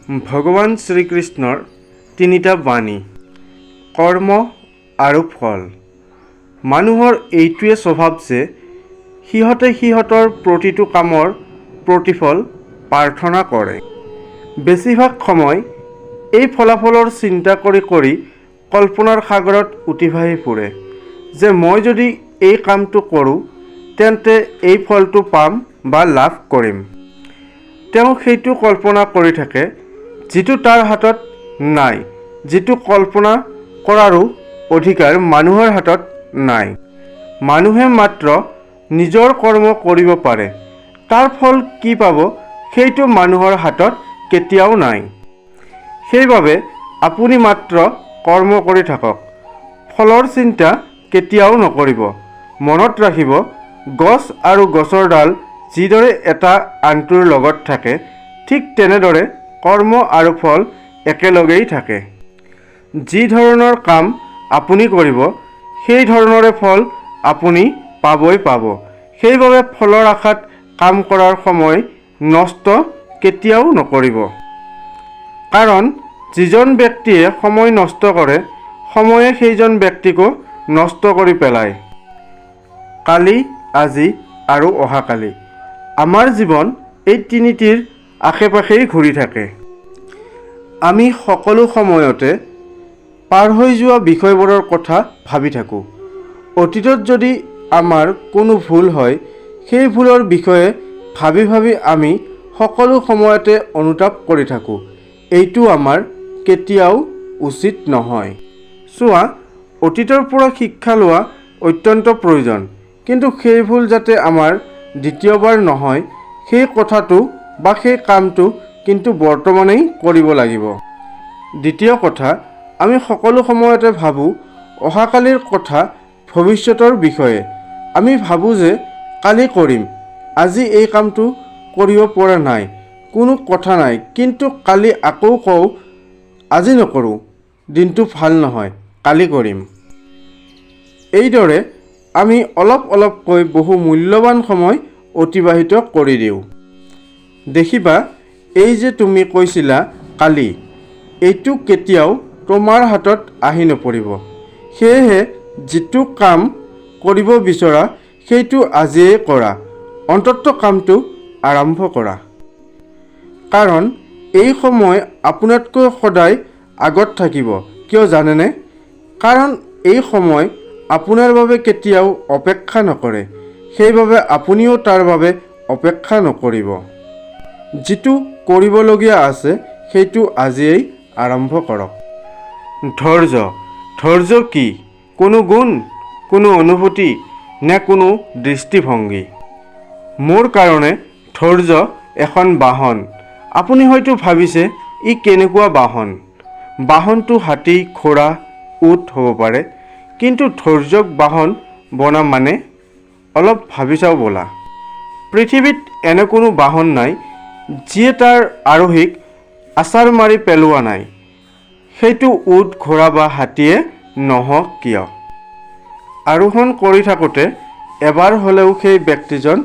ভগৱান শ্ৰীকৃষ্ণৰ তিনিটা বাণী, কৰ্ম আৰু ফল। মানুহৰ এইটোৱে স্বভাৱ যে সিহঁতে সিহঁতৰ প্ৰতিটো কামৰ প্ৰতিফল প্ৰাৰ্থনা কৰে। বেছিভাগ সময় এই ফলাফলৰ চিন্তা কৰি কৰি কল্পনাৰ সাগৰত উটি ভাহি ফুৰে যে মই যদি এই কামটো কৰোঁ, তেন্তে এই ফলটো পাম বা লাভ কৰিম। তেওঁ সেইটো কল্পনা কৰি থাকে যিটো তাৰ হাতত নাই, যিটো কল্পনা কৰাৰো অধিকাৰ মানুহৰ হাতত নাই। মানুহে মাত্ৰ নিজৰ কৰ্ম কৰিব পাৰে, তাৰ ফল কি পাব সেইটো মানুহৰ হাতত কেতিয়াও নাই। সেইবাবে আপুনি মাত্ৰ কৰ্ম কৰি থাকক, ফলৰ চিন্তা কেতিয়াও নকৰিব। মনত ৰাখিব, গছ আৰু গছৰ ডাল যিদৰে এটা আনটোৰ লগত থাকে, ঠিক তেনেদৰে কৰ্ম আৰু ফল একেলগেই থাকে। যি ধৰণৰ কাম আপুনি কৰিব, সেই ধৰণৰে ফল আপুনি পাবই পাব। সেইবাবে ফলৰ আশাত কাম কৰাৰ সময় নষ্ট কেতিয়াও নকৰিব। কাৰণ যিজন ব্যক্তিয়ে সময় নষ্ট কৰে, সময়ে সেইজন ব্যক্তিকো নষ্ট কৰি পেলায়। কালি, আজি আৰু অহাকালি, আমাৰ জীৱন এই তিনিটিৰ আশে পাশেই ঘূৰি থাকে। আমি সকলো সময়তে পাৰ হৈ যোৱা বিষয়বোৰৰ কথা ভাবি থাকোঁ। অতীতত যদি আমাৰ কোনো ভুল হয়, সেই ভুলৰ বিষয়ে ভাবি ভাবি আমি সকলো সময়তে অনুতাপ কৰি থাকোঁ। এইটো আমাৰ কেতিয়াও উচিত নহয়। চোৱা, অতীতৰ পৰা শিক্ষা লোৱা অত্যন্ত প্ৰয়োজন, কিন্তু সেই ভুল যাতে আমাৰ দ্বিতীয়বাৰ নহয়, সেই কথাটো বা সেই কামটো কিন্তু বৰ্তমানেই কৰিব লাগিব। দ্বিতীয় কথা, আমি সকলো সময়তে ভাবোঁ অহাকালিৰ কথা, ভৱিষ্যতৰ বিষয়ে। আমি ভাবোঁ যে কালি কৰিম, আজি এই কামটো কৰিব পৰা নাই, কোনো কথা নাই, কিন্তু কালি আকৌ কওঁ, আজি নকৰোঁ, দিনটো ভাল নহয়, কালি কৰিম। এইদৰে আমি অলপ অলপকৈ বহু মূল্যৱান সময় অতিবাহিত কৰি দিওঁ। দেখিবা, এই যে তুমি কৈছিলা কালি, এইটো কেতিয়াও তোমাৰ হাতত আহি নপৰিব। সেয়েহে যিটো কাম কৰিব বিচৰা, সেইটো আজিয়েই কৰা, অন্ততঃ কামটো আৰম্ভ কৰা। কাৰণ এই সময় আপোনাতকৈ সদায় আগত থাকিব। কিয় জানেনে? কাৰণ এই সময় আপোনাৰ বাবে কেতিয়াও অপেক্ষা নকৰে। সেইবাবে আপুনিও তাৰ বাবে অপেক্ষা নকৰিব। যিটো কৰিবলগীয়া আছে, সেইটো আজিয়েই আৰম্ভ কৰক। ধৈৰ্য। ধৈৰ্য কি? কোনো গুণ, কোনো অনুভূতি নে কোনো দৃষ্টিভংগী? মোৰ কাৰণে ধৈৰ্য এখন বাহন। আপুনি হয়তো ভাবিছে, ই কেনেকুৱা বাহন? বাহনটো হাতী, ঘোঁৰা, উট হ'ব পাৰে, কিন্তু ধৈৰ্যক বাহন বনা মানে? অলপ ভাবি চাওঁ ব'লা। পৃথিৱীত এনে কোনো বাহন নাই যিয়ে তাৰ আৰোহীক আচাৰ মাৰি পেলোৱা নাই, সেইটো উট, ঘোঁৰা বা হাতীয়ে নহওক কিয়। আৰোহণ কৰি থাকোঁতে এবাৰ হ'লেও সেই ব্যক্তিজন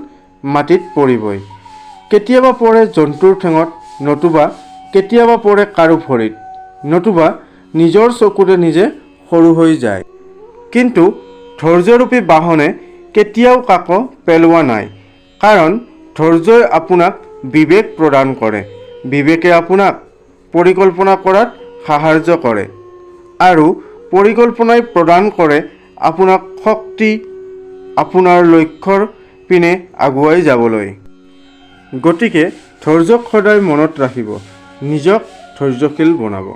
মাটিত পৰিবই। কেতিয়াবা পৰে জন্তুৰ ঠেঙত, নতুবা কেতিয়াবা পৰে কাৰো ভৰিত, নতুবা নিজৰ চকুতে নিজে সৰু হৈ যায়। কিন্তু ধৈৰ্যৰূপী বাহনে কেতিয়াও কাকো পেলোৱা নাই। কাৰণ ধৈৰ্যই আপোনাক বিবেক প্ৰদান কৰে, বিবেকে আপোনাক পৰিকল্পনা কৰাত সাহায্য কৰে আৰু পৰিকল্পনাই প্ৰদান কৰে আপোনাক শক্তি আপোনাৰ লক্ষ্যৰ পিনে আগুৱাই যাবলৈ। গতিকে ধৈৰ্যক সদায় মনত ৰাখিব, নিজক ধৈৰ্যশীল বনাব।